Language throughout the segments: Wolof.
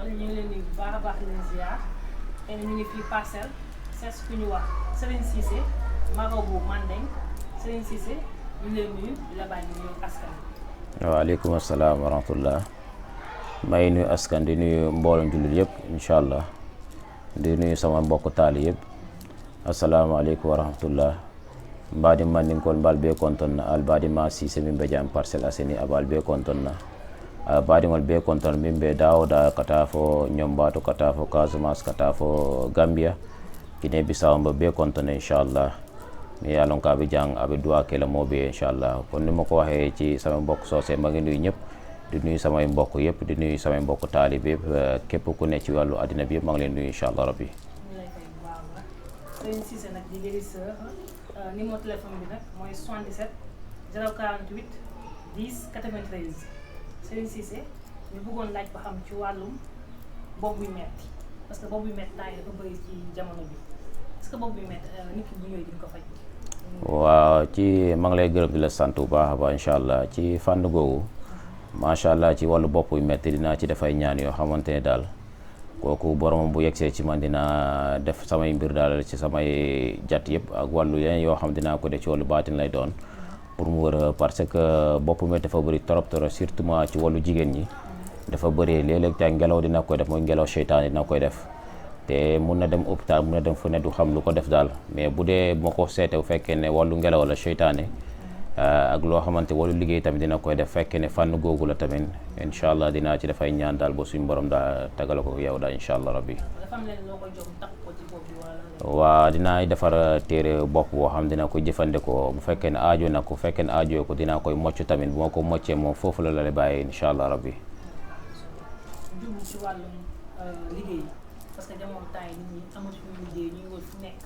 ñu ngi leen di bu baax a baax di leen ziar te ñu ngi fii Parcelles sees ku ñu wax Serigne Cissé marabout Mandeng Serigne Cissé ñu ngi leen nuyu di la bàyyi ñu ñëw askan wi. waaleykum asalaam wa rahmatullah may nuyu askan di nuyu mboolem jullit yëpp incha allah di nuyu sama mbokk taali yëpp asalaamaaleykum wa rahmatullah mbaadi mandinkol mbal be konton na albaadi ma Cissé min be jam Parcelles Assainies abal be konton na baadiŋol be konton min be Daouda kata fo ñombato kata fo Casamance kata fo Gambia Guinée Bissau mba be konton inchallah mi ye lon ko aɓe jang aɓe duwa kela moɓe inchallah kon ni ma ko waxee ci sama mbokk soosé ma ngi nuyu ñëpp di nuyu samay mbokk yëpp di nuyu samay mbokk taalibe yëpp képp ku ne ci wàllu àddina bi yëpp ma ngi leen nuyu inchallah rabbi. ñu lay fay bu baax a baax Serigne Cissé nag di guérisseur numéro téléphone bi nag mooy 77 048 10 93 Serigne Cissé ñu bëggoon laaj ba xam ci wàllum bopp buy metti parce que bopp buy metti temps yi dafa bëri ci jamono bi est-ce que bopp buy metti nit ki bu ñëwee di ko faj. waaw ci ma ngi lay gërëm di la sant bu baax a baax incha allah ci fànn googu macha allah ci wàllu bopp buy metti dinaa ci dafay ñaan yoo xamante ne daal kooku boromam bu yegsee ci man dina def samay mbir daal ci samay jat yëpp ak wàllu yeneen yoo xam dinaa ko def ci wàllu baatin lay doon pour mu wër parce que bopp metti dafa bëri trop surtout ci wàllu jigéen ñi dafa bëri léeg-léeg te ngelaw dina koy def mooy ngelaw seytaane dina koy def te mun na dem hôpital mun na dem fu ne du xam lu ko def daal mais bu dee moo ko seete bu fekkee ne wàllu ngelaw la seytaane ak loo xamante wàllu liggéey tamit dina koy def fekkee ne fànn googu la tamit incha allah dinaa ci dafay ñaan daal ba suñu borom daal tagala ko yow daal incha allah rabbi. waa dinaa defar téere bopp boo xam dina ko jëfandikoo bu fekkee ne aajo na ko bu fekkee ne aajo ko dinaa koy mocc tamit bu ma ko moccee moom foofu la la bàyyee incha allah rabbi. jublu ci wàllum liggéey parce que jamono temps yi nit ñi amatuñu liggéey ñu ngi wër fu nekk.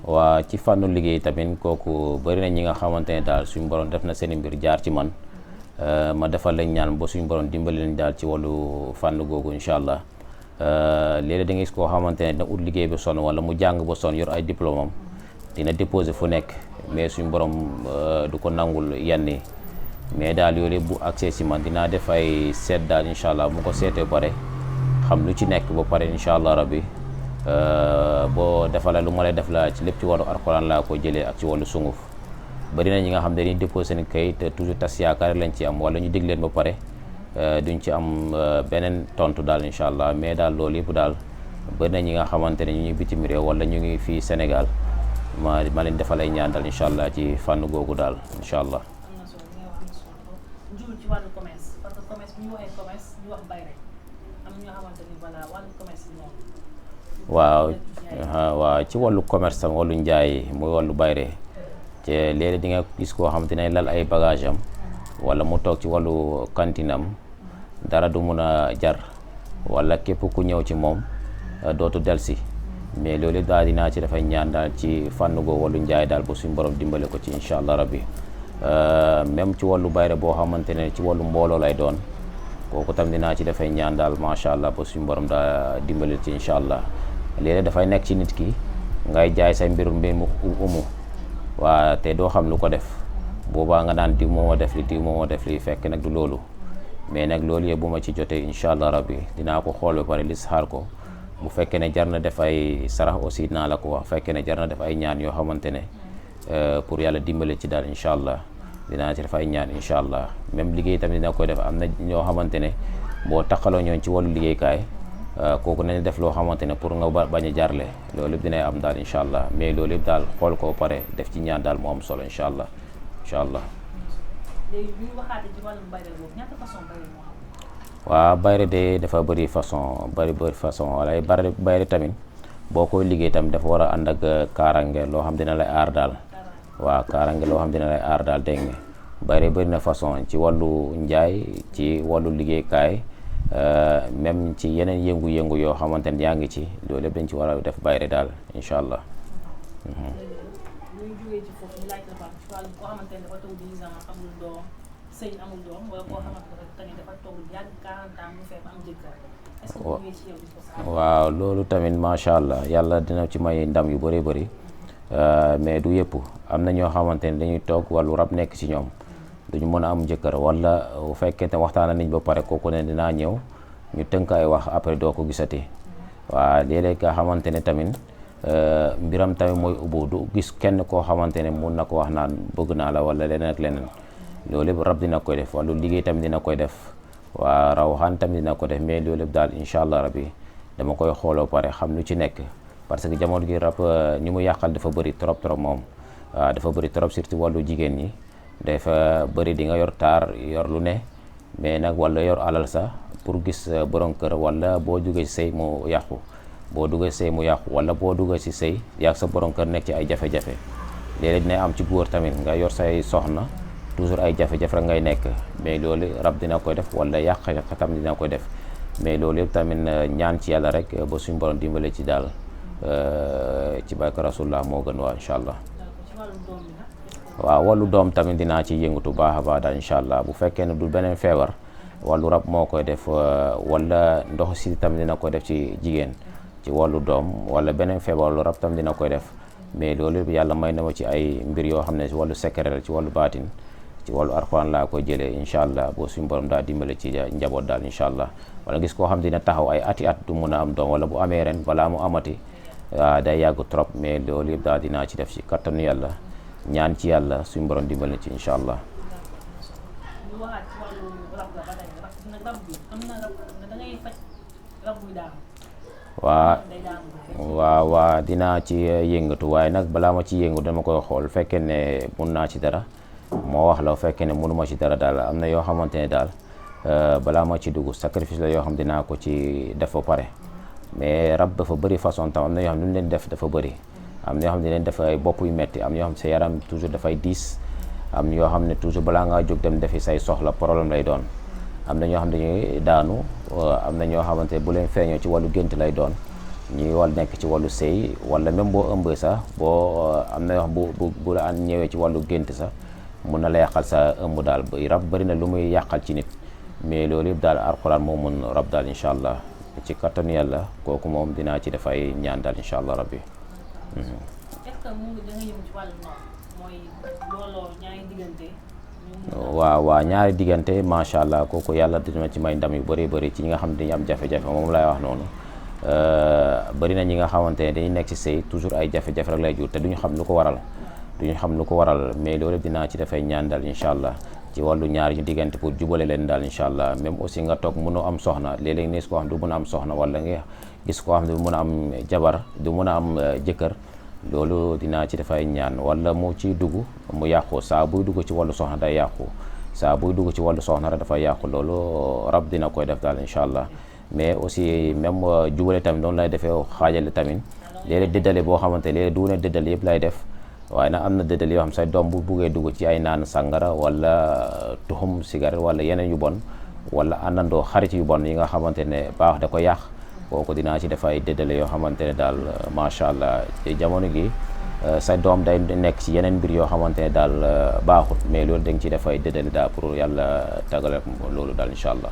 waaw ci fànnu liggéey tamit kooku bëri na ñi nga xamante ne daal suñu borom def na seen mbir jaar ci man ma defal lañ ñaan ba suñu borom dimbali leen daal ci wàllu fànn googu incha allah léeg-léeg da ngay gis koo xamante ne dina ut liggéey ba sonn wala mu jàng ba sonn yor ay diplôme am dina déposer fu nekk mais suñu borom du ko nangul yenn mais daal yooyu bu accès si man dinaa def ay seet daal incha allah mu ko seetee ba pare xam lu ci nekk ba pare incha allah rabbi boo defala lu ma lay def la ci lépp ci wàllu alxuraan laa ko jëlee ak ci wàllu sunguf bari na ñi nga xam ne dañuy déposé seen kayit toujours tas yaakaar lañ ci am wala ñu dig leen ba pare duñ ci am beneen tontu daal incha allah mais daal loolu yëpp daal bari na ñi nga xamante ne ñu ngi bitim réew wala ñu ngi fii Sénégal ma leen defal ay ñaan daal incha allah ci fànn googu daal incha allah. jublu ci wàllu commerce parce que commerce bu ñu waxee commerce ñu wax bayre am ñoo xamante ni voilà wàllu commerce yi moom. waaw ci wàllu commerce tam wàllu njaay muy wàllu bayre te léeg-léeg di nga gis koo xamante ne lal ay bagage am wala mu toog ci wàllu cantine am dara du mun a jar wala képp ku ñëw ci moom dootu delsi mais loolu daal dinaa ci dafay ñaan daal ci fànn googu wàllu njaay daal ba suñu borom dimbale ko ci incha allah rabbi même ci wàllu bayre boo xamante ne ci wàllu mbooloo lay doon kooku tam dinaa ci dafay ñaan daal macha allah ba suñu borom daa dimbale ci incha allah léeg-léeg dafay nekk ci nit ki ngay jaay say mbir mu umu waa te doo xam lu ko def boobaa nga naan diw moo def li diw moo def li fekk nag du loolu mais nag loolu yëpp bu ma ci jotee incha allah rabbi dinaa ko xool ba pare li xaar ko bu fekkee ne jar na def ay sarax aussi dinaa la ko wax bu fekkee ne jar na def ay ñaan yoo xamante ne pour yàlla dimbale ci daal incha allah dinaa ci def ay ñaan incha allah même liggéey tamit dina koy def am na ñoo xamante ne boo taxaloo ñoon ci wàllu liggéeykaay kooku nañ def loo xamante ne pour nga bañ a jaarle loolu yëpp dinay am daal incha allah mais loolu yëpp daal xool ko pare def ci ñaan daal moo am solo incha allah incha allah. léegi bu ñu waxaatee ci wàllum bayre boobu ñaata façon bayre moo am. waaw bayre de dafa bëri façon wala bayre tamit boo koy liggéey tamit dafa war a ànd ak kaarange loo xam dina lay aar daal. waaw kaarange loo xam dina lay aar daal dégg nga bayre bëri na façon ci wàllu njaay ci wàllu liggéeykaay même ci yeneen yëngu-yëngu yoo xamante ne yaa ngi ci loolu yëpp dañ ci war a def bayre daal incha allah. ñu jógee ci foofu ñu laaj la ci wàllu koo xamante ne dafa toog 10 ans amul doom sëy amul doom wala koo xamante ne tamit dafa toog yàgg 40 ans mu fekk am jëkkër est-ce que ñu ngi ci yow di ko sax. waaw loolu tamit macha allah yàlla dina ci may ndam yu bëree bëri mais du yëpp am na ñoo xamante ne dañuy toog wàllu rab nekk ci ñoom duñu mën a am jëkkër, wala bu fekkente waxtaan nañ ba pare kooku ne dinaa ñëw ñu tënk ay wax après doo ko gisati. waaw léeg-léeg nga xamante ne tamit mbiram tamit mooy ubbu du gis kenn koo xamante ne mun na ko wax naan bëgg naa la wala leneen ak leneen. loolu lépp rab dina koy def, wàllu liggéey tamit dina koy def, waa rawxaan tamit dina ko def, mais loolu lépp daal incha allah rabbi dama koy xooloo pare xam lu ci nekk. parce que jamono gi rab ñu mu yàqal dafa bëri trop moom. waaw dafa bëri trop surtout wàllu jigéen ñi dafa bëri di nga yor taar yor lu ne, mais nag wala yor alal sax pour gis borom kër, wala boo duggee ci sëy mu yàqu, wala boo duggee ci sëy yàgg sa borom kër nekk ci ay jafe-jafe. léeg-léeg dina am ci góor tamit nga yor say soxna toujours ay jafe-jafe rek ngay nekk, mais loolu rab dina koy def, wala yàq tam dina koy def. mais loolu yëpp tamit ñaan ci yàlla rek ba suñu borom dimbale ci daal ci barke rasulullah moo gën. waa incha allah. waaw wàllu doom tamit dinaa ci yëngatu baax a baax daal incha allah. bu fekkee ne du beneen feebar wàllu rab moo koy def, wala ndox si tamit dina koy def ci jigéen ci wàllu doom, wala beneen feebar wàllu rab tamit dina koy def. mais loolu yàlla may na ma ci ay mbir yoo xam ne ci wàllu secret la, ci wàllu baatin, ci wàllu arxuraan laa koy jëlee incha allah boo suñu borom daal dimbale ci njaboot daal incha allah. wala gis koo xam dina taxaw ay ati at du mun a am doom, wala bu amee ren balaa mu amati day yàgg trop. mais loolu yëpp daal dinaa ci def ci kattanu yàlla, ñaan ci yàlla suñu borom dimbale ci incha allah. waa dinaa ci yëngatu, waaye nag balaa ma ci yëngu dama koy xool fekkee ne mun naa ci dara moo wax la, fekkee ne mënuma ci dara daal am na yoo xamante ne daal balaa ma ci dugg sacrifice la yoo xam dinaa ko ci def ba pare. mais rab dafa bëri façon tam, am na yoo xam ne lu leen def dafa bëri. am na yoo xam ne leen def ay bopp yu metti, am na yoo xam ne sa yaram toujours dafay diis, am na yoo xam ne toujours balaa ngaa jóg dem defi say soxla problème lay doon. am na ñoo xam ne dañuy daanu, am na ñoo xamante ne bu leen feeñoo ci wàllu gént lay doon, ñuy wàll nekk ci wàllu sëy, wala même boo ëmbee sax am na yoo xam bu la ñëwee ci wàllu gént sax mun na la yàqal sa ëmb daal. rab bëri na lu muy yàqal ci nit, mais loolu yëpp daal alxuraan moo mun rab daal incha allah. ci kattanu yàlla kooku moom dinaa ci def ay ñaan daal incha allah rabbi. est-ce que mu ngi da nga yëngu ci wàllu ndox mooy looloo ñaari diggante. waaw ñaari diggante macha allah kooku yàlla dina ci may ndam yu bëri ci ñi nga xam ne dañuy am jafe-jafe moom lay wax noonu. bëri na ñi nga xamante ne dañuy nekk ci sëy toujours ay jafe-jafe rek lay jur te duñu xam lu ko waral. mais loolu dinaa ci dafay ñaan daal incha allah ci wàllu ñaari ñu diggante pour jubale leen daal incha allah. même aussi nga toog mënoo am soxna, léeg-léeg gis koo xam du mën a am soxna, wala nga gis koo xam ne du mën a am jabar, du mën a am jëkkër, loolu dinaa ci dafay ñaan. wala mu ci dugg mu yàqu, saa buy dugg ci wàllu soxna day yàqu, saa buy dugg ci wàllu soxna rek dafay yàqu. loolu rab dina koy def daal incha allah. mais aussi même jubale tamit noonu lay defee xaajale tamit. léeg-léeg dëddale boo xamante léeg-léeg du ne dëddale yëpp lay def, waaye nag am na dëddale yoo xam say doom bu buggee dugg ci ay naan sàngara, wala tuxum cigarette, wala yeneen yu bon, wala àndandoo xarit yu bon yi nga xamante ne baax da ko yàq, kooku dinaa ci def ay dëddale yoo xamante ne daal macha allah. jamono gi say doom day nekk ci yeneen mbir yoo xamante ne daal baaxut, mais loolu da nga ci def ay dëddale daal pour yàlla tagale loolu daal incha allah.